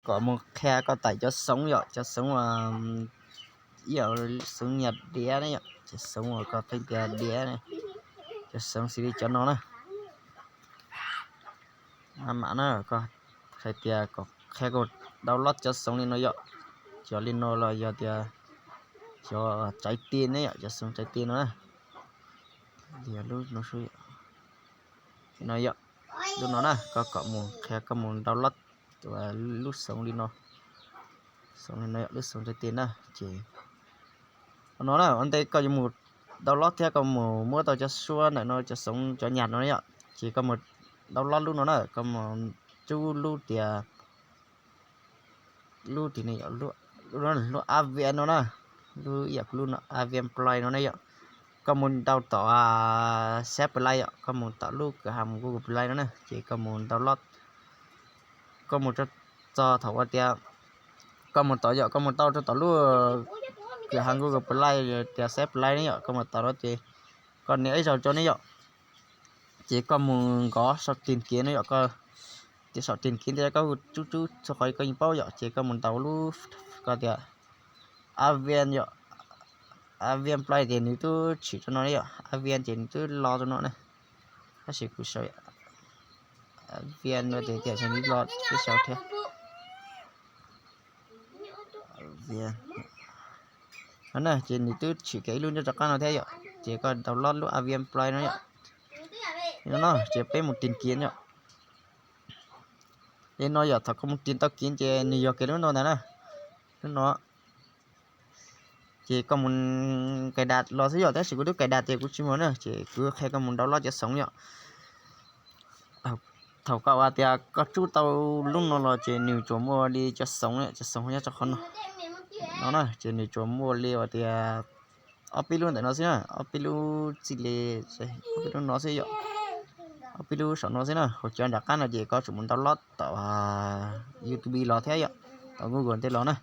kom mus qhia koj tải cov xoov yom, cov xoov, ib yam xoov nyas diav ne yom, cov xoov uas koj pheej tias diav ne, cov xoov xws li cov no na. Mam na, koj hais tias kom qhia koj download cov xoov li no yom, cov li no los yog tias cov trái tim ne yom, cov xoov trái tim no na. Li no yom, lub no na, koj kom mus qhia koj mus download lub xoov li no, xoov li no yom, lub xoov trái tim na. Ces no na, ua ntej koj yuav mus download thiab koj mus muab tau cov suab ntawm no, cov xoov cov nyas no yom, ces koj mus download lub no na, koj mus rub lub tias, lub tias, lub Avian no na, lub ib yam lub no Avian Play no ne yom. Koj mus rau tom Xab Play yom, koj mus tom lub kwv ha Google Play no na, ces koj mus download, koj mus txog thaum uas tias koj mus tod yom, koj mus tau rau tom lub kwv ha Google Play tias Xab Play ne yom, koj mus tod no ces koj nias ib zaug rau ne yom. Ces koj mus nkov saum tìm kiếm no yom, koj, tias saum tìm kiếm ntawd koj tsub tsub txog qhov koj yeej paub yom, ces koj mus ntaus lub, koj tias Avian yom, Avian Play ces nws twb tshwm rau no ne yom, Avian ces nws twb los rau no na. Tab sis kuv sau Avian no ces tias nws los twb sau thiab. No na, ces nws twb tshwm kiag ib lub nyob rov qab no thiab yom, ces koj download lub Avian Play no yom. No ces peb mus tìm kiếm yom. Li no yom, thaum koj mus tìm tau kiếm ces nws yog kiag lub no ntag na, lub no. Ces koj mus cài đặt los xwb yom, tab sis kuv twb cài đặt ces kuv tsis muaj na, ces kuv qhia koj mus download cov xoov yom. Thaum koj ua tias koj tsub tau lub no los ces nws tsuas muaj li cov xoov, cov xoov nyob rau qhov no, no na, ces nws tsuas muaj li ua tias ob peb lub ntawm no xwb na, ob peb lub txij li, ob peb lub no xwb yom, ob peb lub saum no xwb na. Hos cov nram qab no ces koj tsum mus download tom YouTube los thiab yom, tom Google tej los na.